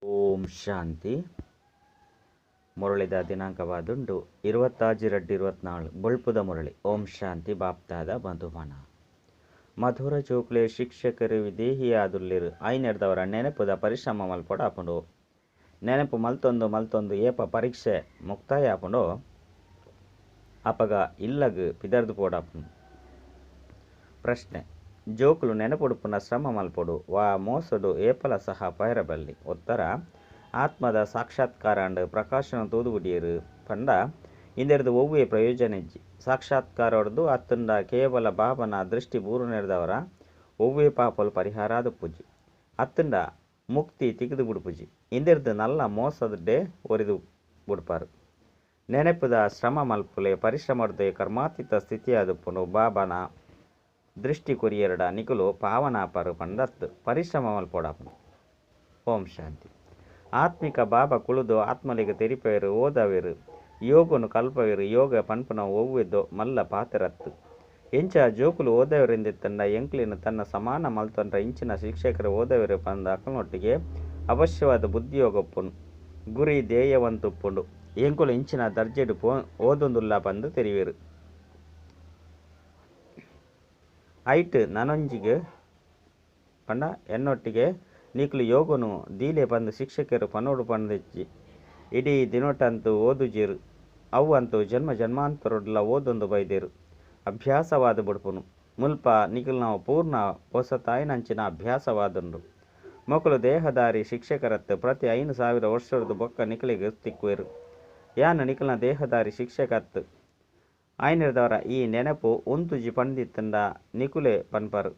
ಓಂ ಶಾಂತಿ. ಮುರಳಿದ ದಿನಾಂಕವಾದುಂಡು 26/2/24 ಬೊಳ್ಪುದ ಮುರಳಿ. ಓಂ ಶಾಂತಿ. ಬಾಪ್ತಾದ ಮಧುಬನ ಮಧುರ ಜೋಕ್ಲೆ ಶಿಕ್ಷಕರು ವಿದೇಹಿಯಾದುಲ್ಲೆರು ಐನೆರ್ದವರ ನೆನಪುದ ಪರಿಶ್ರಮ ಮಲ್ಪೊಡಾಪುಂಡು. ನೆನಪು ಮಲ್ತೊಂದು ಮಲ್ತೊಂದು ಏಪ ಪರೀಕ್ಷೆ ಮುಕ್ತಾಯ ಆಪುಂಡು ಅಪಗ ಇಲ್ಲಗ್ ಪಿದರ್ದು ಪೋಡಾಪುಂಡು. ಪ್ರಶ್ನೆ: ಜೋಕುಲು ನೆನಪುಡುಪುನ ಶ್ರಮ ಮಲ್ಪೊಡು ವಾ ಮೋಸಡು ಏಪಲ ಸಹ ಪೈರಬಲ್ಲಿ. ಉತ್ತರ: ಆತ್ಮದ ಸಾಕ್ಷಾತ್ಕಾರಾಂಡ್ ಪ್ರಕಾಶನ ತೂದು ಬುಡಿಯರು ಪಂಡ ಇಂದೆರ್ದು ಒವ್ವೆ ಪ್ರಯೋಜನ ಇಜ್ಜಿ. ಸಾಕ್ಷಾತ್ಕಾರೊರ್ದು ಅತ್ತುಂಡ ಕೇವಲ ಬಾಬನ ದೃಷ್ಟಿ ಬೂರುನೆರ್ದವರ ಒವ್ವೆ ಪಾಪಲು ಪರಿಹಾರಾದುಪ್ಪುಜಿ ಅತ್ತುಂಡ ಮುಕ್ತಿ ತಿಕ್ದು ಬುಡುಪುಜಿ. ಇಂದೆರ್ದು ನಲ್ಲ ಮೋಸಡ್ಡೆ ಒರಿದು ಬುಡ್ಪಾರು. ನೆನಪುದ ಶ್ರಮ ಮಲ್ಪುಲೆ ಪರಿಶ್ರಮರ್ದೆ ಕರ್ಮಾತೀತ ಸ್ಥಿತಿಯಾದುಪ್ಪುಂಡು. ಬಾಬನ ದೃಷ್ಟಿ ಕೊರಿಯರ್ಡ ನಿಕುಲು ಪಾವನಾಪರು ಪಂಡತ್ತು ಪರಿಶ್ರಮ ಮಲ್ಪೊಡಾಪುಂಡು. ಓಂ ಶಾಂತಿ. ಆತ್ಮಿಕ ಬಾಬಾ ಕುಳುದು ಆತ್ಮಲಿಗೆ ತೆರಿಪೇರು ಓದವೇರು ಯೋಗನು ಕಲ್ಪವೇರು. ಯೋಗ ಪನ್ಪುನ ಒವ್ವೆದೋ ಮಲ್ಲ ಪಾತ್ರತ್ತು. ಎಂಚ ಜೋಕುಲು ಓದವರೆಂದಿತ್ತಂಡ ಎಂಕ್ಲಿನ ತನ್ನ ಸಮಾನ ಮಲ್ತೊಂಡ್ರ ಇಂಚಿನ ಶಿಕ್ಷಕರು ಓದವೇರು ಪಂದ ಅಕಲ್ನೊಟ್ಟಿಗೆ ಅವಶ್ಯವಾದ ಬುದ್ಧಿಯೋಗಪ್ಪುನು ಗುರಿ ಧ್ಯೇಯವಂತುಪ್ಪುಂಡು. ಎಂಕುಲು ಇಂಚಿನ ದರ್ಜೆಡು ಓದೊಂದುಲ್ಲ ಪಂದು ತೆರಿವೇರು. ಐಟ್ ನನೊಂಜಿಗೆ ಪಂಡ ಎನ್ನೊಟ್ಟಿಗೆ ನಿಕುಲು ಯೋಗನು ದೀಲೆ ಪಂದು ಶಿಕ್ಷಕರು ಪನೋಡು ಪಂದಿಜ್ಜಿ. ಇಡೀ ದಿನೊಟಂತೂ ಓದುಜೇರು ಅವು ಅಂತೂ ಜನ್ಮ ಜನ್ಮಾಂತರೊಡ್ಲ ಓದೊಂದು ಬೈದೇರು ಅಭ್ಯಾಸವಾದ ಬುಡ್ಪುನು. ಮುಲ್ಪ ನಿಕುಲ್ನವು ಪೂರ್ಣ ಪೊಸತಾಯಿನಂಚಿನ ಅಭ್ಯಾಸವಾದುಂಡು. ಮೊಕುಲು ದೇಹದಾರಿ ಶಿಕ್ಷಕರತ್ತು ಪ್ರತಿ 5000 ವರ್ಷರ್ದು ಬೊಕ್ಕ ನಿಕುಲಿಗೆ ತಿಕ್ಕುವೆರು. ಯಾನ್ ನಿಕುಲ್ನ ದೇಹದಾರಿ ಶಿಕ್ಷಕತ್ತು ಆಯ್ನೆರ್ದವರ ಈ ನೆನಪು ಉಂತುಜಿ ಪಂದಿತ್ತಂಡ ನಿಕುಲೆ ಪನ್ಪರು.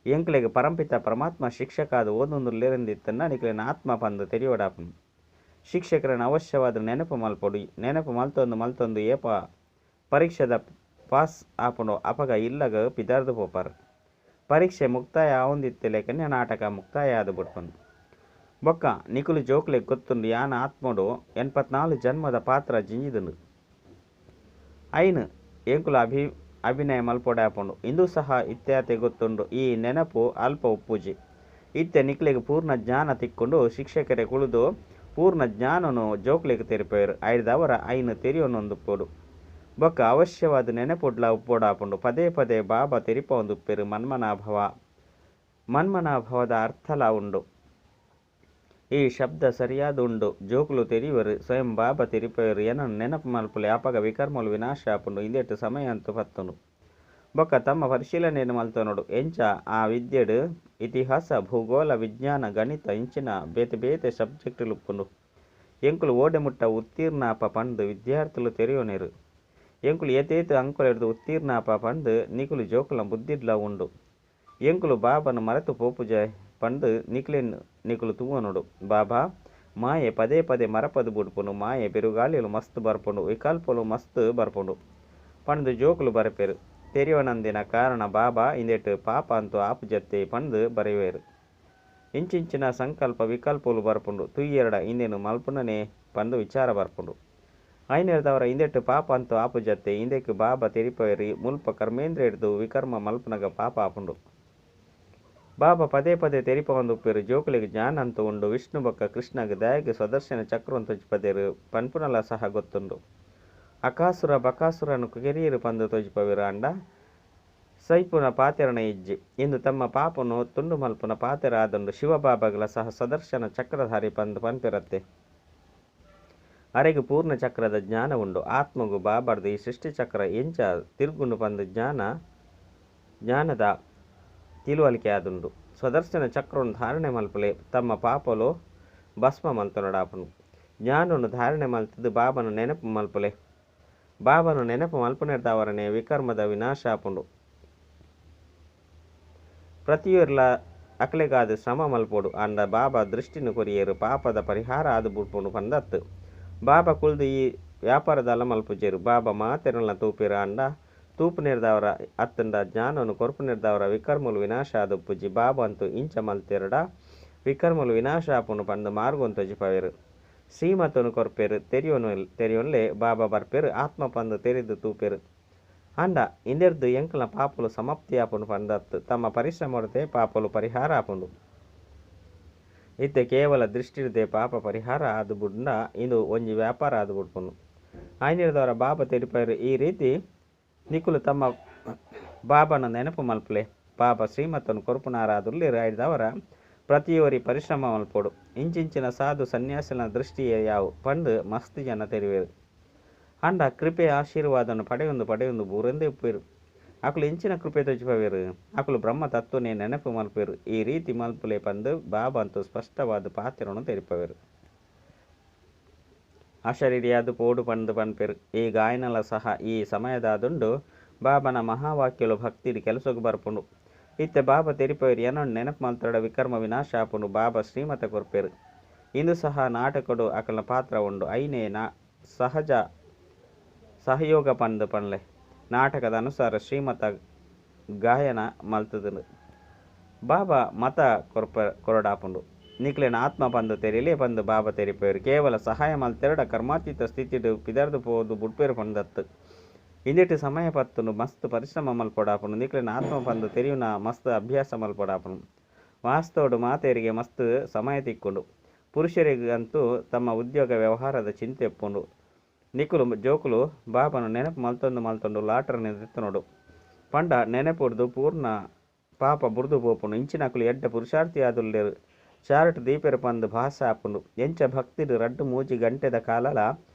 ಎಂಕ್ಲೆಗ್ ಪರಂಪಿತ ಪರಮಾತ್ಮ ಶಿಕ್ಷಕಾದ ಓದೊಂದುಲ್ಲೆರೆಂದಿತ್ತಂಡ ನಿಕುಲೆನ ಆತ್ಮ ಪಂದು ತೆರಿಯೋಡಾಪುನು. ಶಿಕ್ಷಕರನ್ನ ಅವಶ್ಯವಾದ ನೆನಪು ಮಲ್ಪೊಡು. ನೆನಪು ಮಲ್ತೊಂದು ಮಲ್ತೊಂದು ಏಪ ಪರೀಕ್ಷೆದ ಪಾಸ್ ಆಪುಂಡು ಅಪಗ ಇಲ್ಲಗ ಪಿದಾರ್ದು ಪೋಪಾರು. ಪರೀಕ್ಷೆ ಮುಕ್ತಾಯ ಆವೊಂದಿತ್ತಲೆಕನೆ ನಾಟಕ ಮುಕ್ತಾಯ ಆದ್ ಬುಡ್ಪುಂಡು. ಬೊಕ್ಕ ನಿಕುಲು ಜೋಕ್ಲೆಗ್ ಗೊತ್ತುಂಡು ಯಾನ್ ಆತ್ಮಡು 84 ಜನ್ಮದ ಪಾತ್ರ ಜಿಂಜಿದುಂಡು. ಐನ್ ಎಂಕುಲು ಅಭಿನಯ ಮಲ್ಪೊಡಾಪುಂಡು. ಇಂದು ಸಹ ಇತ್ಯಾತೆ ಗೊತ್ತುಂಡು. ಈ ನೆನಪು ಅಲ್ಪ ಉಪ್ಪುಜಿ. ಇತ್ತೆ ನಿಕ್ಲೆಗ್ ಪೂರ್ಣ ಜ್ಞಾನ ತಿಕ್ಕೊಂಡು ಶಿಕ್ಷಕರೇ ಕುಳುದು ಪೂರ್ಣ ಜ್ಞಾನನು ಜೋಕ್ಲೆಗ್ ತೆರಿಪೇರು. ಐಡ್ದವರ ಐನ್ ತೆರಿಯೊನೊಂದುಪ್ಪೊಡು. ಬೊಕ್ಕ ಅವಶ್ಯವಾದ ನೆನಪುಡ್ಲ ಉಪ್ಪೊಡಾಪುಂಡು. ಪದೇ ಪದೇ ಬಾಬಾ ತೆರಿಪೊಂದುಪ್ಪೇರು ಮನ್ಮನಾಭವ. ಮನ್ಮನಾಭವದ ಅರ್ಥಲ ಉಂಡು. ಈ ಶಬ್ದ ಸರಿಯಾದ ಉಂಡು. ಜೋಕುಲು ತೆರಿವರು ಸ್ವಯಂ ಬಾಬಾ ತೆರಿಪೇರು. ಏನನ್ನು ನೆನಪು ಮಲ್ಪುಲೆ ಅಪಗ ವಿಕರ್ಮಲು ವಿನಾಶ ಆಪುಂಡು. ಇಂದೆಟ್ಟು ಸಮಯ ಅಂತೂ ಪತ್ತುಂಡು. ಬೊಕ್ಕ ತಮ್ಮ ಪರಿಶೀಲನೆಯನ್ನು ಮಲ್ತೊನೊಡು. ಎಂಚ ಆ ವಿದ್ಯೆಡು ಇತಿಹಾಸ ಭೂಗೋಳ ವಿಜ್ಞಾನ ಗಣಿತ ಇಂಚಿನ ಬೇತೆ ಬೇತೆ ಸಬ್ಜೆಕ್ಟ್ ಉಪ್ಪುಂಡು. ಎಂಕುಲು ಓಡೆಮುಟ್ಟ ಉತ್ತೀರ್ಣಾಪ ಪಂದು ವಿದ್ಯಾರ್ಥಿಲು ತೆರಿಯೋನೇರು. ಎಂಕುಲು ಏತೇತು ಅಂಕುಲೆರ್ದು ಉತ್ತೀರ್ಣಾಪ ಪಂದು ನಿಕುಲು ಜೋಕುಲ ಬುದ್ಧಿಡ್ಲ ಉಂಡು. ಎಂಕುಲು ಬಾಬನ ಮರೆತು ಪೋಪುಜೆ ಪಂದು ನಿಕ್ಲೆನ್ ನಿಕುಲು ತೂವನೋಡು. ಬಾಬಾ ಮಾಯೆ ಪದೇ ಪದೇ ಮರಪದು ಬುಡ್ಪುಂಡು. ಮಾಯೆ ಬಿರುಗಾಳಿಲು ಮಸ್ತ್ ಬರ್ಪುಂಡು. ವಿಕಲ್ಪಲು ಮಸ್ತ್ ಬರ್ಪುಂಡು ಪಂದು ಜೋಕುಲು ಬರಪೇರು. ತೆರಿಯೋನಂದಿನ ಕಾರಣ ಬಾಬಾ ಇಂದೆಟ್ ಪಾಪ ಅಂತೂ ಆಪುಜತ್ತೆ ಪಂದು ಬರೆಯುವೆರು. ಇಂಚಿಂಚಿನ ಸಂಕಲ್ಪ ವಿಕಲ್ಪಲು ಬರ್ಪುಂಡು. ತುಯ್ಯೆರಡ ಇಂದೆನು ಮಲ್ಪುನನೆ ಪಂದು ವಿಚಾರ ಬರ್ಪುಂಡು. ಐನೆರ್ದವರ ಇಂದೆಟ್ ಪಾಪ ಅಂತೂ ಆಪುಜತ್ತೆ. ಇಂದೆಕ್ ಬಾಬಾ ತೆರಿಪೇರು. ಮುಲ್ಪ ಕರ್ಮೇಂದ್ರಿಯರ್ದು ವಿಕರ್ಮ ಮಲ್ಪುನಗ ಪಾಪ ಆಪುಂಡು. ಬಾಬಾ ಪದೇ ಪದೇ ತೆರಿಪೊಂದುಪ್ಪೇರು. ಜೋಕುಲೆಗ್ ಜ್ಞಾನ ಅಂತೂ ಉಂಡು. ವಿಷ್ಣು ಬೊಕ್ಕ ಕೃಷ್ಣಗ್ ದಾಯೆಗ್ ಸ್ವದರ್ಶನ ಚಕ್ರನ್ ತೊಜಿಪದೇರು ಪನ್ಪುನಲ ಸಹ ಗೊತ್ತುಂಡು. ಅಕಾಸುರ ಬಕಾಸುರನು ಕೆರಿಯರು ಪಂದು ತೊಜಿಪವೇರು. ಅಂಡ ಸೈಪುನ ಪಾತೆರಣ ಇಜ್ಜಿ. ಇಂದು ತಮ್ಮ ಪಾಪನು ತುಂಡು ಮಲ್ಪುನ ಪಾತೆರ ಆದುಂಡು. ಶಿವಬಾಬಾಗಲ ಸಹ ಸದರ್ಶನ ಚಕ್ರಧಾರಿ ಪಂದು ಪನ್ಪೆರತ್ತೆ. ಅರೆಗ್ ಪೂರ್ಣ ಚಕ್ರದ ಜ್ಞಾನ ಉಂಡು. ಆತ್ಮಗು ಬಾಬಾರ್ದು ಈ ಸೃಷ್ಟಿ ಚಕ್ರ ಎಂಚ ತಿರುಗುಂಡು ಪಂದು ಜ್ಞಾನದ ತಿಳುವಳಿಕೆ ಆದುಂಡು. ಸ್ವದರ್ಶನ ಚಕ್ರವನ್ನು ಧಾರಣೆ ಮಲ್ಪುಲೆ ತಮ್ಮ ಪಾಪಲು ಭಸ್ಮ ಮಲ್ತೊನಡಾಪುಂಡು. ಜ್ಞಾನವನ್ನು ಧಾರಣೆ ಮಲ್ತದ್ದು ಬಾಬನ ನೆನಪು ಮಲ್ಪುಲೆ. ಬಾಬನ ನೆನಪು ಮಲ್ಪುನೆರ್ದವರನೆ ವಿಕರ್ಮದ ವಿನಾಶ ಆಪುಂಡು. ಪ್ರತಿಯೊರ್ಲ ಅಕ್ಲೆಗಾದ ಶ್ರಮ ಮಲ್ಪೊಡು. ಅಂಡ ಬಾಬಾ ದೃಷ್ಟಿನ ಕೊರಿಯರು ಪಾಪದ ಪರಿಹಾರ ಆದು ಬುಡ್ಪುಂಡು ಪಂದತ್ತು. ಬಾಬಾ ಕುಳ್ದು ಈ ವ್ಯಾಪಾರದಲ್ಲ ಮಲ್ಪುಜೇರು. ಬಾಬಾ ಮಾತೆರಲ್ನ ತೂಪೇರು. ಅಂಡ ತೂಪುನೆರ್ದವರ ಅತ್ತಂಡ ಜ್ಞಾನವನ್ನು ಕೊರ್ಪುನೆರ್ದವರ ವಿಕರ್ಮಲು ವಿನಾಶ ಆದುಪ್ಪುಜಿ. ಬಾಬಾ ಅಂತೂ ಇಂಚ ಮಲ್ತೆರಡ ವಿಕರ್ಮಲು ವಿನಾಶ ಆಪುಂಡು ಪಂದು ಮಾರ್ಗನ್ ತೊಜಿಪವೇರು. ಶ್ರೀಮತನು ಕೊರ್ಪೇರು. ತೆರಿಯೋನ್ಲೆ ಬಾಬಾ ಬರ್ಪೇರು. ಆತ್ಮ ಪಂದು ತೆರಿದು ತೂಪೇರು. ಅಂಡ ಇಂದೆರ್ದು ಎಂಕಲ್ನ ಪಾಪಲು ಸಮಾಪ್ತಿ ಆಪುಂಡು ಪಂದತ್ತು. ತಮ್ಮ ಪರಿಶ್ರಮರ್ದೆ ಪಾಪಲು ಪರಿಹಾರ ಆಪುಂಡು. ಇತ್ತೆ ಕೇವಲ ದೃಷ್ಟಿರ್ದೆ ಪಾಪ ಪರಿಹಾರ ಆದ್ ಬುಡ್ಂಡ ಇಂದು ಒಂಜಿ ವ್ಯಾಪಾರ ಆದ್ ಬುಡ್ಪುಂಡು. ಆಯ್ನಿರ್ದವರ ಬಾಬಾ ತೆರಿಪಾಯೆರ್ ಈ ರೀತಿ ನಿಕುಲು ತಮ್ಮ ಬಾಬಾನ ನೆನಪು ಮಲ್ಪುಲೆ. ಬಾಬಾ ಶ್ರೀಮತನು ಕೊರ್ಪುನಾರಾದುಲ್ಲೆರ್. ಆಯ್ದವರ ಪ್ರತಿಯೊರಿ ಪರಿಶ್ರಮ ಮಲ್ಪೊಡು. ಇಂಚಿಂಚಿನ ಸಾಧು ಸನ್ಯಾಸಿನ ದೃಷ್ಟಿಯೇ ಯಾವು ಪಂದ್ ಮಸ್ತ್ ಜನ ತೆರಿವೆರ್. ಆಂಡ ಕೃಪೆ ಆಶೀರ್ವಾದನು ಪಡೆಯೊಂದು ಪಡೆಯೊಂದು ಬೂರಂದೇ ಉಪ್ಪುವೆರ್. ಅಕುಲು ಎಂಚಿನ ಕೃಪೆ ತೋಜಿಪವೇರು? ಅಕುಲು ಬ್ರಹ್ಮ ತತ್ವನೇ ನೆನಪು ಮಲ್ಪುವೆರ್. ಈ ರೀತಿ ಮಲ್ಪುಲೆ ಪಂದ್ ಬಾಬಾ ಅಂತೂ ಸ್ಪಷ್ಟವಾದ ಪಾತೆರನು ತೆರಿಪವೇರು. ಅಶರೀರಿಯಾದ್ ಪೋಡು ಪಂದ್ ಪನ್ಪೆರ್. ಈ ಗಾಯನಲ ಸಹ ಈ ಸಮಯದಾದುಂಡು. ಬಾಬಾನ ಮಹಾವಾಕ್ಯಲು ಭಕ್ತಿಡ್ ಕೆಲಸಗ್ ಬರ್ಪುಂಡು. ಇತ್ತೆ ಬಾಬಾ ತೆರಿಪಾವೆರ್ ಎನನ್ ನೆನಪು ಮಲ್ತಡ ವಿಕರ್ಮ ವಿನಾಶ ಆಪುಂಡು. ಬಾಬಾ ಶ್ರೀಮತ ಕೊರ್ಪೆರ್. ಇಂದು ಸಹ ನಾಟಕಡ್ ಅಕಲ್ನ ಪಾತ್ರ ಉಂಡು. ಐನೇ ಸಹಜ ಸಹಯೋಗ ಪಂದ್ ಪನ್ಲೆ. ನಾಟಕದ ಅನುಸಾರ ಶ್ರೀಮತ ಗಾಯನ ಮಲ್ತುದುಂಡು. ಬಾಬಾ ಮತ ಕೊರ್ಪ ಕೊರಡಾಪುಂಡು. ನಿಕ್ಲೆನ ಆತ್ಮ ಪಂದ್ ತೆರಿಲೆ ಪಂದ್ ಬಾಬಾ ತೆರಿಪಾವೆರ್. ಕೇವಲ ಸಹಾಯ ಮಲ್ತೆರಡ ಕರ್ಮಾತೀತ ಸ್ಥಿತಿಡ್ ಪಿದರ್ದ್ ಪೋದು ಬುಡ್ಪೆರ್ ಪಂದತ್ತು. ಇಂದೆಟ್ ಸಮಯ ಪತ್ತುಂಡು ಮಸ್ತ್ ಪರಿಶ್ರಮ ಮಲ್ಪೊಡಾಪುಂಡು. ನಿಕ್ಲೆನ ಆತ್ಮ ಪಂದ್ ತೆರಿಯುನ ಮಸ್ತ್ ಅಭ್ಯಾಸ ಮಲ್ಪೊಡಾಪುಂಡು. ವಾಸ್ತವಡ್ ಮಾತೆರಿಗೆ ಮಸ್ತ್ ಸಮಯ ತಿಕ್ಕುಂಡು. ಪುರುಷರಿಗೆ ಅಂತೂ ತಮ್ಮ ಉದ್ಯೋಗ ವ್ಯವಹಾರದ ಚಿಂತೆ ಉಪ್ಪುಂಡು. ನಿಕುಲು ಜೋಕುಲು ಬಾಬಾನ ನೆನಪು ಮಲ್ತೊಂದು ಮಲ್ತೊಂದು ಲಾಟರಿನ್ ದೆತ್ತೊನೊಡು. ಪಂಡ ನೆನಪುಡ್ದು ಪೂರ್ಣ ಪಾಪ ಬುಡ್ದು ಪೋಪುಂಡು. ಇಂಚಿನಕುಲು ಎಡ್ಡೆ ಪುರುಷಾರ್ಥಿ ಆದುಲ್ಲೆರ್. ಚಾರ್ಟ್ ದೀಪೆರ್ ಪಂದ್ ಭಾಸ ಆಪುಂಡು. ಎಂಚ ಭಕ್ತಿಡ್ ರಡ್ಡ್ ಮೂಜಿ ಗಂಟೆದ ಕಾಲಲ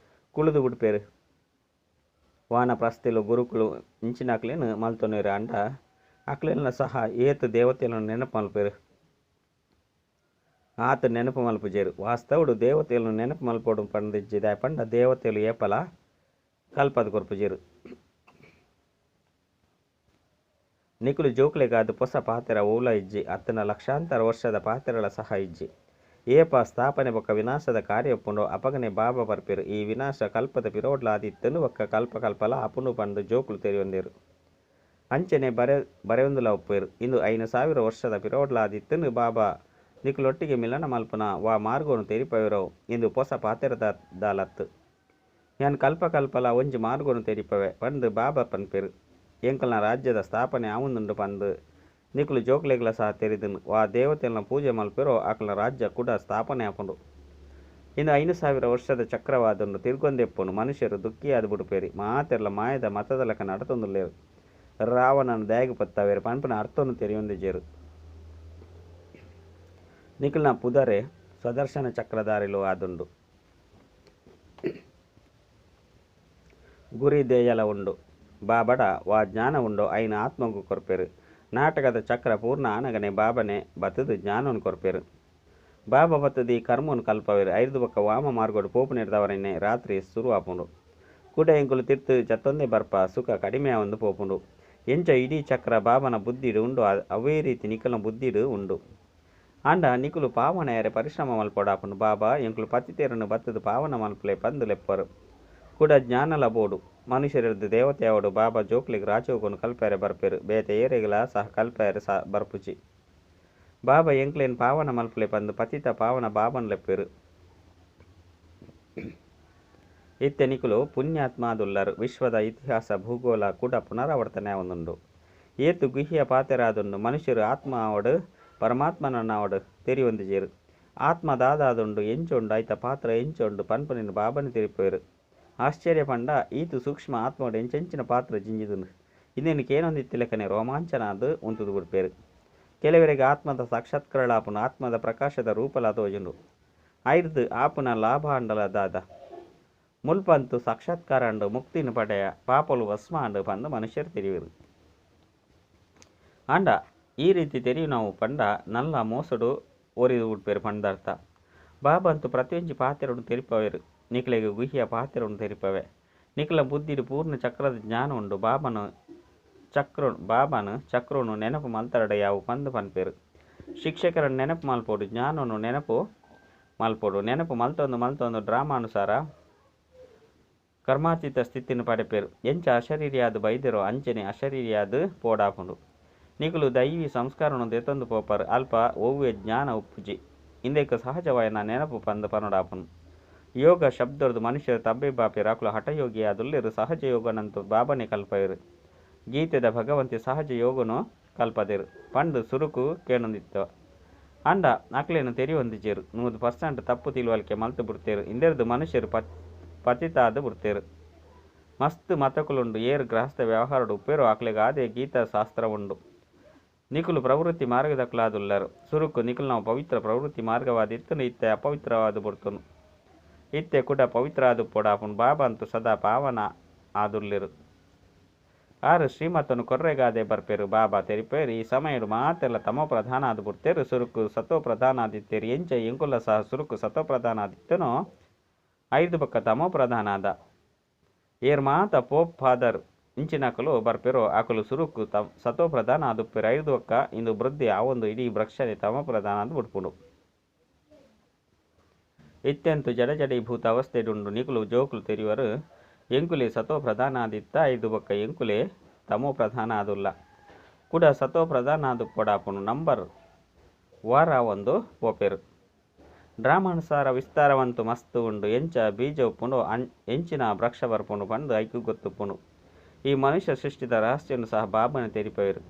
ಕುಳುದು ಬುಡ್ಪೆರ್. ವಾನಪ್ರಸ್ಥಿಲು ಗುರುಕುಲು ಇಂಚಿನಕ್ಲೆನ್ ಮಲ್ತೊನುವೆರ್. ಆಂಡ ಅಕ್ಲೆನ ಸಹ ಏತ್ ದೇವತೆలను ನೆನಪು ಮಲ್ಪುವೆರ್? ಆತ್ ನೆನಪು ಮಲ್ಪುಜೆರ್. ವಾಸ್ತವಡ್ ದೇವತೆలను ನೆನಪು ಮಲ್ಪೊಡು ಪಂದಿಜ್ಜಿ. ದಾಯೆ ಪಂಡ ದೇವತೆಲು ಏಪಲ ಕಲ್ಪದ್ ಕೊರ್ಪುಜೆರ್. ನಿಕುಲು ಜೋಕ್ಲೆಗಾದ್ ಪೊಸ ಪಾತೆರ ಒವ್ಲ ಇಜ್ಜಿ. ಅತ್ತ್ಂಡ ಲಕ್ಷಾಂತರ ವರ್ಷದ ಪಾತೆರಲ ಸಹ ಇಜ್ಜಿ. ಏಪ ಸ್ಥಾಪನೆ ಬೊಕ್ಕ ವಿನಾಶದ ಕಾರ್ಯ ಉಪ್ಪುಂಡೋ ಅಪಗನೇ ಬಾಬಾ ಬರ್ಪೆರ್. ಈ ವಿನಾಶ ಕಲ್ಪದ ಪಿರವುಡ್ಲಾ ಆದಿತ್ತ್ಂಡ್ ಬೊಕ್ಕ ಕಲ್ಪ-ಕಲ್ಪಲ ಆಪುಂಡು ಪಂದ್ ಜೋಕುಲು ತೆರಿಯೊಂದೆರ್. ಅಂಚನೆ ಬರೆಯೊಂದುಲ ಉಪ್ಪುವೆರ್. ಇಂದು 5000 ವರ್ಷದ ಪಿರವುಡ್ಲಾ ಆದಿತ್ತ್ಂಡ್. ಬಾಬಾ ನಿಕುಲೊಟ್ಟಿಗೆ ಮಿಲನ ಮಲ್ಪುನ ವಾ ಮಾರ್ಗನು ತೆರಿಪಾವೆರೋ ಇಂದು ಪೊಸ ಪಾತೆರ ದಾಲತ್ತ್. ಯಾನ್ ಕಲ್ಪ-ಕಲ್ಪಲ ಒಂಜಿ ಮಾರ್ಗನು ತೆರಿಪಾವೆ ಪಂದ್ ಬಾಬಾ ಪನ್ಪೆರ್. ಎಂಕಲ್ನ ರಾಜ್ಯದ ಸ್ಥಾಪನೆ ಆವೊಂದುಂಡು ಪಂದ್ ನಿಕುಲು ಜೋಕ್ಲೆಗ್ಲ ಸಹ ತೆರಿದುಂಡು. ವಾ ದೇವತೆಲ್ನ ಪೂಜೆ ಮಲ್ಪುವೆರೋ ಅಕಲ್ನ ರಾಜ್ಯ ಕೂಡ ಸ್ಥಾಪನೆ ಆಪುಂಡು. ಇಂದು 5000 ವರ್ಷದ ಚಕ್ರವಾದುಂಡು. ತಿರ್ಗೊಂದೇ ಉಪ್ಪುಂಡು. ಮನುಷ್ಯರು ದುಃಖಿಯಾದ್ ಬುಡ್ಪೆರ್. ಮಾತೆರ್ಲ ಮಾಯದ ಮತದ ಲೆಕ್ಕ ನಡತೊಂದುಲ್ಲೆರ್. ರಾವಣನ ದಾಯೆಗ್ ಪೊತ್ತಾವೆರ್ ಪನ್ಪುನ ಅರ್ಥನು ತೆರಿಯೊಂದಿಜ್ಜೆರ್. ನಿಕಲ್ನ ಪುದರೆ ಸ್ವದರ್ಶನ ಚಕ್ರಧಾರಿಲು ಆದುಂಡು. ಗುರಿ ಧ್ಯೇಯಲ ಉಂಡು. ಬಾಬಡ ವಾ ಜ್ಞಾನ ಉಂಡೋ ಐನ್ ಆತ್ಮಗ್ ಕೊರ್ಪೆರ್. ನಾಟಕದ ಚಕ್ರ ಪೂರ್ಣ ಆನಗನೇ ಬಾಬಾನೇ ಬತ್ತುದು ಜ್ಞಾನನ್ ಕೊರ್ಪೆರ್. ಬಾಬಾ ಬತ್ತುದು ಈ ಕರ್ಮನ್ ಕಲ್ಪಾವೆರ್. ಐರ್ದ್ ಬೊಕ್ಕ ವಾಮ ಮಾರ್ಗಡ್ ಪೋಪುನೆರ್ದಾವರನೇ ರಾತ್ರಿ ಸುರು ಆಪುಂಡು. ಕುಡ ಎಂಕುಲು ತಿರ್ತ್ ಜತ್ತೊಂದೇ ಬರ್ಪ ಸುಖ ಕಡಿಮೆ ಆವೊಂದು ಪೋಪುಂಡು. ಎಂಚ ಇಡೀ ಚಕ್ರ ಬಾಬಾನ ಬುದ್ಧಿಡ್ ಉಂಡು ಅವೇ ರೀತಿ ನಿಕಲ್ನ ಬುದ್ಧಿಡ್ ಉಂಡು. ಆಂಡ ನಿಕುಲು ಪಾವನ ಆಯೆರೆ ಪರಿಶ್ರಮ ಮಲ್ಪೊಡಾಪುಂಡು. ಬಾಬಾ ಎಂಕುಲು ಪತಿತೆರನ್ನು ಬತ್ತುದು ಪಾವನ ಮಲ್ಪುಲೆ ಪಂದ್ ಲೆಪ್ಪರು. ಕುಡ ಜ್ಞಾನಲ ಬೋಡು. ಮನುಷ್ಯರೆರ್ದ್ ದೇವತೆ ಆವೊಡು. ಬಾಬಾ ಜೋಕ್ಲೆಗ್ ರಾಜಯೋಗನು ಕಲ್ಪಾಯೆರೆ ಬರ್ಪೆರ್. ಬೇತೆ ಏರೆಗ್ಲಾ ಸಹ ಕಲ್ಪಾಯೆರೆ ಬರ್ಪುಜಿ. ಬಾಬಾ ಎಂಕ್ಲೆನ್ ಪಾವನ ಮಲ್ಪುಲೆ ಪಂದ್ ಪತಿತ ಪಾವನ ಬಾಬಾನ್ ಲೆಪ್ಪುವೆರ್. ಇತ್ತೆ ನಿಕುಲು ಪುಣ್ಯಾತ್ಮ ಆದುಲ್ಲರ್. ವಿಶ್ವದ ಇತಿಹಾಸ ಭೂಗೋಳ ಕೂಡ ಪುನರಾವರ್ತನೆ ಆವೊಂದುಂಡು. ಏತ್ ಗುಹ್ಯ ಪಾತೆರ ಆದುಂಡು. ಮನುಷ್ಯರು ಆತ್ಮ ಆವಡ್ ಪರಮಾತ್ಮನನ್ನಾವಡ್ ತೆರಿಯೊಂದಿಜ್ಜೆರ್. ಆತ್ಮ ದಾದಾದುಂಡು ಎಂಚ ಉಂಡು ಐತ ಪಾತ್ರ ಎಂಚ ಉಂಡು ಪನ್ಪುನೆನ್ ಬಾಬಾನೇ ತೆರಿಪಾವೆರ್. ಆಶ್ಚರ್ಯ ಪಂಡ ಈತ್ ಸೂಕ್ಷ್ಮ ಆತ್ಮಡ್ ಎಂಚೆಂಚಿನ ಪಾತ್ರ ಜಿಂಜಿದುಂಡು. ಇಂದೆನ್ ಕೇನೊಂದಿತ್ತಿಲೆಕ್ಕನೆ ರೋಮಾಂಚನ ಆದ್ ಉಂತುದು ಬುಡ್ಪೆರ್. ಕೆಲವರಿಗೆ ಆತ್ಮದ ಸಾಕ್ಷಾತ್ಕಾರಲ ಆಪುಂಡು. ಆತ್ಮದ ಪ್ರಕಾಶದ ರೂಪಲ ತೋಜುಂಡು. ಐರ್ದ್ ಆಪುನ ಲಾಭ ಆಂಡಲ ದಾದ? ಮುಲ್ಪಂತು ಸಾಕ್ಷಾತ್ಕಾರ ಆಂಡ್ ಮುಕ್ತಿನ ಪಡೆಯ ಪಾಪಲು ಭಸ್ಮ ಆಂಡ್ ಪಂದ್ ಮನುಷ್ಯರು ತೆರಿಯುವೆರ್. ಆಂಡ ಈ ರೀತಿ ತೆರಿಯುನವು ಪಂಡ ನಲ್ಲ ಮೋಸಡು ಒರಿದು ಬುಡ್ಪೆರ್ ಪಂದರ್ಥ. ಬಾಬಾ ಅಂತೂ ಪ್ರತಿಯೊಂಜಿ ಪಾತೆರನು ತೆರಿಪಾವೆರ್. ನಿಕ್ಲೆಗ್ ಗುಹ್ಯ ಪಾತೆರನು ತೆರಿಪಾವೆ. ನಿಕಲ್ನ ಬುದ್ಧಿಡ್ ಪೂರ್ಣ ಚಕ್ರದ ಜ್ಞಾನ ಉಂಡು. ಬಾಬಾನ ಚಕ್ರನು ನೆನಪು ಮಲ್ತರಡ ಯಾವು ಪಂದ್ ಪನ್ಪೆರ್. ಶಿಕ್ಷಕರನ್ನು ನೆನಪು ಮಲ್ಪೊಡು. ಜ್ಞಾನನು ನೆನಪು ಮಲ್ಪೊಡು. ನೆನಪು ಮಲ್ತೊಂದು ಮಲ್ತೊಂದು ಡ್ರಾಮಾನುಸಾರ ಕರ್ಮಾತೀತ ಸ್ಥಿತಿನ್ ಪಡೆಪೆರ್. ಎಂಚ ಅಶರೀರಿಯಾದ್ ಬೈದೆರೋ ಅಂಚನೆ ಅಶರೀರಿಯಾದ್ ಪೋಡಾಪುಂಡು. ನಿಕುಲು ದೈವಿ ಸಂಸ್ಕಾರನು ದೆತೊಂದು ಪೋಪರ್. ಅಲ್ಪ ಒವ್ವೆ ಜ್ಞಾನ ಉಪ್ಪುಜಿ. ಇಂದೆಕ್ ಸಹಜವಾಯಿನ ನೆನಪು ಪಂದ್ ಪನೊಡಾಪುಂಡು. ಯೋಗ ಶಬ್ದೊರ್ದು ಮನುಷ್ಯರು ತಬ್ಬಿಬ್ಬಾಪೆರ್. ಅಕುಲು ಹಠಯೋಗಿ ಆದುಲ್ಲೆರ್. ಸಹಜ ಯೋಗನಂತೂ ಬಾಬಾನೇ ಕಲ್ಪಾವೆರ್. ಗೀತೆದ ಭಗವಂತೆ ಸಹಜ ಯೋಗನು ಕಲ್ಪದೆರ್ ಪಂದ್ ಸುರುಕು ಕೇನೊಂದಿತ್ತ. ಆಂಡ ಅಕ್ಲೆನ್ ತೆರಿಯೊಂದಿಜೆರ್. 100% ತಪ್ಪು ತಿಳುವಳಿಕೆ ಮಲ್ತ್ ಬುಡ್ತೆರ್. ಇಂದೆರ್ದ್ ಮನುಷ್ಯೆರ್ ಪತಿತ ಆದ್ ಬುಡ್ತೆರ್. ಮಸ್ತ್ ಮತಕುಲುಂಡು. ಏರ್ ಗೃಹಸ್ಥ ವ್ಯವಹಾರಡ್ ಉಪ್ಪುವೆರೋ ಅಕ್ಲೆಗಾದೇ ಗೀತಾ ಶಾಸ್ತ್ರ ಉಂಡು. ನಿಕುಲು ಪ್ರವೃತ್ತಿ ಮಾರ್ಗದಕುಲಾದುಲ್ಲರ್. ಸುರುಕು ನಿಕಲ್ನವು ಪವಿತ್ರ ಪ್ರವೃತ್ತಿ ಮಾರ್ಗವಾದಿತ್ತ್ಂಡ್ ಇತ್ತೆ ಅಪವಿತ್ರವಾದ್ ಬುಡ್ತುಂಡು. ಇತ್ತೆ ಕುಡ ಪವಿತ್ರ ಆದುಪ್ಪೊಡಾಪುಂಡು. ಬಾಬಾ ಅಂತೂ ಸದಾ ಪಾವನ ಆದುಲ್ಲೆರ್. ಆರ್ ಶ್ರೀಮತನು ಕೊರ್ರೆಗಾದೇ ಬರ್ಪೆರ್. ಬಾಬಾ ತೆರಿಪೆರ್ ಈ ಸಮಯಡ್ ಮಾತೆರ್ಲ ತಮೋ ಪ್ರಧಾನ ಆದ್ ಬುಡ್ತೆರ್. ಸುರುಕು ಸತೋ ಪ್ರಧಾನ ಆದಿತ್ತೆರ್. ಎಂಚ ಎಂಕುಲ ಸಹ ಸುರುಕು ಸತೋ ಪ್ರಧಾನ ಆದಿತ್ತನೋ ಐದು ಬೊಕ್ಕ ತಮೋ ಪ್ರಧಾನ ಆದ. ಏರ್ ಮಾತ ಪೋಪ್ ಫಾದರ್ ಇಂಚಿನಕುಲು ಬರ್ಪೆರೋ ಅಕುಲು ಸುರುಕು ಸತೋ ಪ್ರಧಾನ ಆದುಪ್ಪೆರ್. ಐದು ಬೊಕ್ಕ ಇಂದು ವೃದ್ಧಿ ಆವೊಂದು ಇಡೀ ವೃಕ್ಷನೇ ತಮೋ ಪ್ರಧಾನ ಆದ್ ಬುಡ್ಪುಂಡು. ಇತ್ತೆಂತು ಜಡ ಜಡೀಭೂತ ಅವಸ್ಥೆಡುಂಡು. ನಿಕುಲು ಜೋಕುಲು ತೆರಿವರು ಎಂಕುಲೇ ಸತೋ ಪ್ರಧಾನ ಆದಿತ್ತ ಐದು ಬೊಕ್ಕ ಎಂಕುಲೇ ತಮೋ ಪ್ರಧಾನ ಆದುಲ್ಲ. ಕುಡ ಸತೋ ಪ್ರಧಾನ ಆದುಪ್ಪೊಡಾಪುಂಡು. ನಂಬರ್ ವಾರ್ ಆವೊಂದು ಪೋಪೆರ್. ಡ್ರಾಮಾನುಸಾರ ವಿಸ್ತಾರವಂತೂ ಮಸ್ತ್ ಉಂಡು. ಎಂಚ ಬೀಜ ಉಪ್ಪುಂಡೋ ಎಂಚಿನ ವೃಕ್ಷ ಬರ್ಪುಂಡು ಪಂದ್ ಐಕ್ ಗೊತ್ತುಪ್ಪುಂಡು. ಈ ಮನುಷ್ಯ ಸೃಷ್ಟಿದ ರಹಸ್ಯನು ಸಹ ಬಾಬಾನೇ ತೆರಿಪವೆರ್.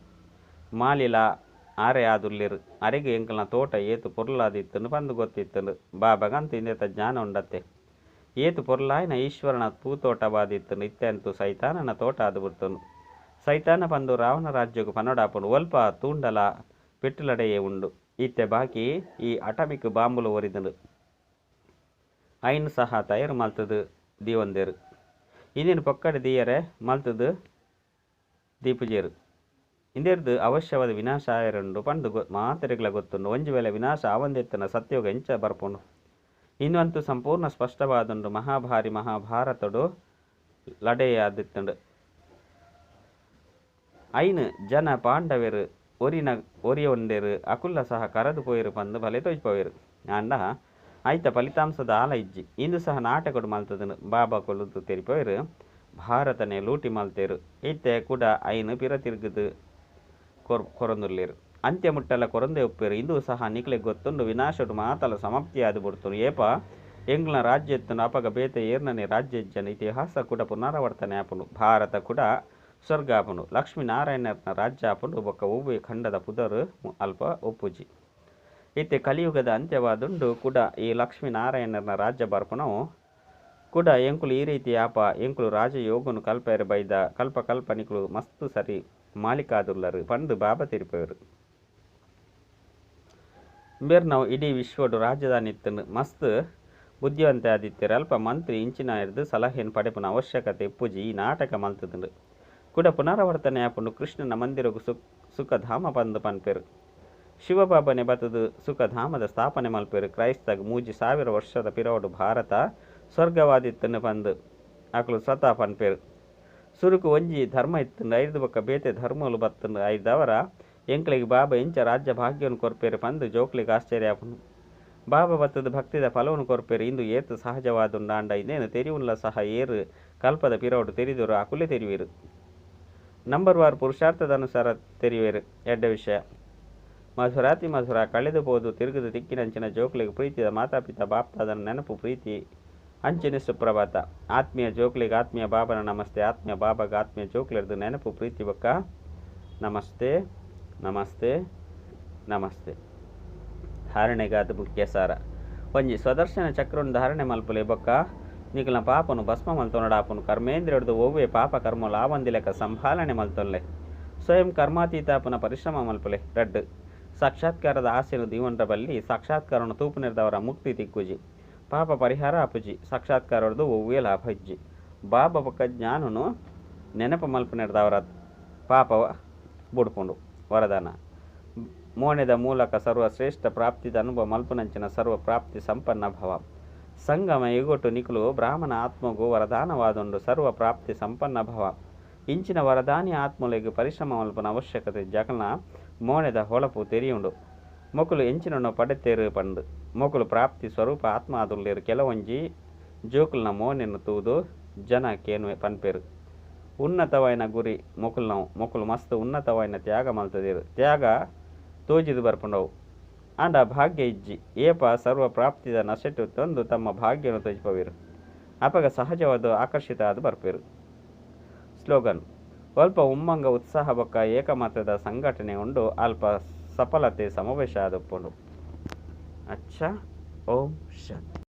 ಮಾಲಿಲಾ ಆರೇ ಆದುಲ್ಲೆರ್. ಅರೆಗ್ ಎಂಕಲ್ನ ತೋಟ ಏತ್ ಪೊರ್ಲಾದಿತ್ತುಂಡು ಪಂದ್ ಗೊತ್ತಿತ್ತುಂಡು. ಬಾಬಾಗಂತೂ ಇಂದೆತ ಜ್ಞಾನ ಉಂಡತ್ತೆ. ಏತ್ ಪೊರ್ಲಾಯಿನ ಈಶ್ವರನ ಪೂತೋಟವಾದಿತ್ತುಂಡು. ಇತ್ತೆ ಅಂತೂ ಸೈತಾನನ ತೋಟ ಆದ್ ಬುಡ್ತುಂಡು. ಸೈತಾನ ಪಂದು ರಾವಣ ರಾಜ್ಯಗ್ ಪನೊಡಾಪುಂಡು. ಒಲ್ಪ ತೂಂಡಲ ಪೆಟ್ಟುಲಡೆಯೇ ಉಂಡು. ಇತ್ತೆ ಬಾಕಿ ಈ ಅಟಮಿಕ್ ಬಾಂಬುಲು ಒರಿದುಂಡು. ಐನ್ ಸಹ ತಯಾರು ಮಲ್ತುದು ದೀವೊಂದೆರ್. ಇಂದೆನ್ ಪೊಕ್ಕಡೆ ದೀಯರೆ ಮಲ್ತುದು ದೀಪುಜೆರ್. ಇಂದೆರ್ದ್ ಅವಶ್ಯವಾದ ವಿನಾಶ ಆಯೆರುಂಡು ಪಂದ್ ಮಾತೆರೆಗ್ಲಾ ಗೊತ್ತುಂಡು. ಒಂಜಿ ವೇಳೆ ವಿನಾಶ ಆವಂದಿತ್ತಿನ ಸತ್ಯಯುಗ ಎಂಚ ಬರ್ಪುಂಡು. ಇಂದಂತೂ ಸಂಪೂರ್ಣ ಸ್ಪಷ್ಟವಾದುಂಡು. ಮಹಾಭಾರಿ ಮಹಾಭಾರತಡು ಲಡಾಯಿಯಾದಿತ್ತುಂಡು. ಐನ್ ಜನ ಪಾಂಡವೆರ್ ಒರಿಯೊಂಡೆರ್ ಅಕುಲ್ಲ ಸಹ ಕರದ್ ಪೋಯೆರ್ ಪಂದ್ ಬಲೆ ತೋಜಿಪವೆರ್. ಆಂಡ ಐತ ಫಲಿತಾಂಶ ದಾಲ ಇಜ್ಜಿ. ಇಂದು ಸಹ ನಾಟಕಡ್ ಮಲ್ತುದುಂಡು. ಬಾಬಾ ಕುಲ್ಲುದು ತೆರಿಪವೆರ್ ಭಾರತನೇ ಲೂಟಿ ಮಲ್ತೆರ್. ಇತ್ತೆ ಕುಡ ಐನ್ ಪಿರ ತಿರ್ಗುದು ಕೊರೊಂದುಲ್ಲೆರ್. ಅಂತ್ಯ ಮುಟ್ಟಲ ಕೊರೊಂದೇ ಉಪ್ಪೆರ್. ಇಂದು ಸಹ ನಿಕ್ಲೆಗ್ ಗೊತ್ತುಂಡು ವಿನಾಶಡ್ ಮಾತಲ ಸಮಾಪ್ತಿಯಾದ್ ಬುಡ್ತುಂಡು. ಏಪ ಎಂಕ್ಲೆನ ರಾಜ್ಯ ಇತ್ತುಂಡು ಅಪಗ ಬೇತೆ ಏರ್ನನೇ ರಾಜ್ಯ ಇಜ್ಜಂಡ್. ಇತಿಹಾಸ ಕೂಡ ಪುನರಾವರ್ತನೆ ಆಪುಂಡು. ಭಾರತ ಕೂಡ ಸ್ವರ್ಗ ಆಪುಂಡು. ಲಕ್ಷ್ಮೀ ನಾರಾಯಣನ ರಾಜ್ಯ ಆಪುಂಡು. ಬೊಕ್ಕ ಒವ್ವೇ ಖಂಡದ ಪುದರ್ ಅಲ್ಪ ಉಪ್ಪುಜಿ. ಇತ್ತೆ ಕಲಿಯುಗದ ಅಂತ್ಯವಾದುಂಡು. ಕುಡ ಈ ಲಕ್ಷ್ಮೀ ನಾರಾಯಣನ ರಾಜ್ಯ ಬರ್ಪುನವು. ಕುಡ ಎಂಕುಲು ಈ ರೀತಿ ಆಪ ಎಂಕುಲು ರಾಜಯೋಗನು ಕಲ್ಪೆರೆ ಬೈದ ಕಲ್ಪ ಕಲ್ಪ ನಿಕುಲು ಮಸ್ತ್ ಸರಿ ಮಾಲಿಕಾದುಲ್ಲರು ಪಂದ್ ಬಾಬಾ ತೆರಿಪವೆರ್. ಇಂಬೆರ್ನವು ಇಡೀ ವಿಶ್ವಡ್ ರಾಜಧಾನಿ ಇತ್ತುಂಡು. ಮಸ್ತ್ ಬುದ್ಧಿವಂತೆ ಆದಿತ್ತೆರ್. ಅಲ್ಪ ಮಂತ್ರಿ ಇಂಚಿನೈರ್ದ್ ಸಲಹೆನ್ ಪಡೆಪುನ ಅವಶ್ಯಕತೆ ಇಪ್ಪುಜಿ. ಈ ನಾಟಕ ಮಲ್ತುದುಂಡು. ಕುಡ ಪುನರಾವರ್ತನೆ ಆಪುಂಡು. ಕೃಷ್ಣನ ಮಂದಿರಗ್ ಸುಖಧಾಮ ಪಂದ್ ಪನ್ಪೆರ್. ಶಿವಬಾಬಾನೆ ಬತ್ತುದು ಸುಖಧಾಮದ ಸ್ಥಾಪನೆ ಮಲ್ಪೆರ್. ಕ್ರೈಸ್ತಗ್ 3000 ವರ್ಷದ ಪಿರವುಡು ಭಾರತ ಸ್ವರ್ಗವಾದಿತ್ತುಂಡು ಪಂದ್ ಅಕುಲು ಸ್ವತಃ ಪನ್ಪೆರ್. ಸುರುಕು ಒಂಜಿ ಧರ್ಮ ಇತ್ತುಂಡು. ಐರ್ದ್ ಬೊಕ್ಕ ಬೇತೆ ಧರ್ಮಲು ಬತ್ತುಂಡು. ಐದಾವರ ಎಂಕ್ಲೆಗ್ ಬಾಬಾ ಎಂಚ ರಾಜ್ಯ ಭಾಗ್ಯನು ಕೊರ್ಪೆರ್ ಪಂದ್ ಜೋಕ್ಲೆಗ್ ಆಶ್ಚರ್ಯ ಆಪುಂಡು. ಬಾಬಾ ಬತ್ತುದು ಭಕ್ತಿದ ಫಲವನ್ನು ಕೊರ್ಪೆರ್. ಇಂದು ಏತ್ ಸಹಜವಾದುಂಡು. ಆಂಡ ಇಂದೆನ್ ತೆರಿಯುನ್ಲ ಸಹ ಏರ್ ಕಲ್ಪದ ಪಿರವುಡು ತೆರಿದೊರು ಅಕುಲೇ ತೆರಿಯುವೆರ್. ನಂಬರ್ ವಾರ್ ಪುರುಷಾರ್ಥದ ಅನುಸಾರ ತೆರಿಯುವೆರ್. ಎಡ್ಡೆ ವಿಷಯ. ಮಧುರಾತಿ ಮಧುರ ಕಳೆದು ಪೋದು ತಿರುಗುದು ತಿಕ್ಕಿನಂಚಿನ ಜೋಕ್ಲೆಗ್ ಪ್ರೀತಿದ ಮಾತಾಪಿತಾ ಬಾಪ್ತಾದನ ನೆನಪು ಪ್ರೀತಿ ಅಂಚನೆ ಸುಪ್ರಭಾತ. ಆತ್ಮೀಯ ಜೋಕ್ಲೆಗ್ ಆತ್ಮೀಯ ಬಾಬನ ನಮಸ್ತೆ. ಆತ್ಮೀಯ ಬಾಬಾಗ ಆತ್ಮೀಯ ಜೋಕ್ಲೆರ್ದ್ ನೆನಪು ಪ್ರೀತಿ ಬೊಕ್ಕ ನಮಸ್ತೆ ನಮಸ್ತೆ ನಮಸ್ತೆ. ಧಾರಣೆಗಾದ ಮುಖ್ಯ ಸಾರ. ಒಂಜಿ ಸ್ವದರ್ಶನ ಚಕ್ರನ್ ಧಾರಣೆ ಮಲ್ಪುಲೆ ಬೊಕ್ಕ ನಿಕಲ್ನ ಪಾಪನು ಭಸ್ಮ ಮಲ್ತೊನೊಡಾಪುಂಡು. ಕರ್ಮೇಂದ್ರಿಯೊಡ್ದು ಒವ್ವೇ ಪಾಪ ಕರ್ಮಲು ಆವಂದಿಲೆಕ್ಕ ಸಂಭಾಲನೆ ಮಲ್ತೊನ್ಲೆ. ಸ್ವಯಂ ಕರ್ಮಾತೀತಾಪುನ ಪರಿಶ್ರಮ ಮಲ್ಪುಲೆ. ರಡ್ಡ್ ಸಾಕ್ಷಾತ್ಕಾರದ ಆಸೆನು ದೀವೊಂಡ್ರ ಬಲ್ಲಿ. ಸಾಕ್ಷಾತ್ಕಾರನು ತೂಪುನೆರ್ದವರ ಮುಕ್ತಿ ತಿಕ್ಕುಜಿ. ಪಾಪ ಪರಿಹಾರ ಆಪುಜಿ. ಸಾಕ್ಷಾತ್ಕಾರೊಡ್ದು ಒವ್ವೇ ಲಾಭ ಇಜ್ಜಿ. ಬಾಬಾ ಬೊಕ್ಕ ಜ್ಞಾನನು ನೆನಪು ಮಲ್ಪುನೆರ್ದವರ ಪಾಪ ಬುಡ್ಪುಂಡು. ವರದಾನ. ಮೋನೆದ ಮೂಲಕ ಸರ್ವಶ್ರೇಷ್ಠ ಪ್ರಾಪ್ತಿದ ಅನುಭವ ಮಲ್ಪುನಂಚಿನ ಸರ್ವ ಪ್ರಾಪ್ತಿ ಸಂಪನ್ನ ಭವ. ಸಂಗಮ ಯುಗೊಟು ನಿಕುಲು ಬ್ರಾಹ್ಮಣ ಆತ್ಮಗು ವರದಾನವಾದುಂಡು. ಸರ್ವ ಪ್ರಾಪ್ತಿ ಸಂಪನ್ನ ಭವ. ಇಂಚಿನ ವರದಾನಿ ಆತ್ಮಲೆಗ್ ಪರಿಶ್ರಮ ಮಲ್ಪುನ ಅವಶ್ಯಕತೆ ಜಕಲ್ನ ಮೋನೆದ ಹೊಳಪು ತೆರಿಯುಂಡು. ಮೊಕುಲು ಎಂಚಿನನೋ ಪಡೆತೇರು ಪಂದ್ ಮೊಕುಲು ಪ್ರಾಪ್ತಿ ಸ್ವರೂಪ ಆತ್ಮ ಆದುಲ್ಲೆರ್. ಕೆಲವೊಂಜಿ ಜೋಕುಲ್ನ ಮೋನೆನ್ ತೂದು ಜನ ಕೇನುವೆ ಪನ್ಪೆರ್. ಉನ್ನತವಾಯಿನ ಗುರಿ ಮೊಕುಲ್ನವು. ಮೊಕುಲು ಮಸ್ತ್ ಉನ್ನತವಾಯಿನ ತ್ಯಾಗ ಮಲ್ತದೆರ್. ತ್ಯಾಗ ತೋಜಿದ್ ಬರ್ಪುಂಡವು. ಆಂಡ ಭಾಗ್ಯ ಇಜ್ಜಿ. ಏಪ ಸರ್ವ ಪ್ರಾಪ್ತಿದ ನಶೆಟ್ ತಂದು ತಮ್ಮ ಭಾಗ್ಯನು ತೋಜಿಪವೆರ್. ಅಪಗ ಸಹಜವಾದ ಆಕರ್ಷಿತ ಆದ್ ಬರ್ಪೆರ್. ಸ್ಲೋಗನ್. ಅಲ್ಪ ಉಮ್ಮಂಗ ಉತ್ಸಾಹ ಬೊಕ್ಕ ಏಕಮತದ ಸಂಘಟನೆ ಉಂಡು. ಅಲ್ಪ ಸಫಲತೆ ಸಮಾವೇಶ ಆದುಪ್ಪುಂಡು. ಅಚ್ಚಾ ಓಂ ಶಾಂತಿ.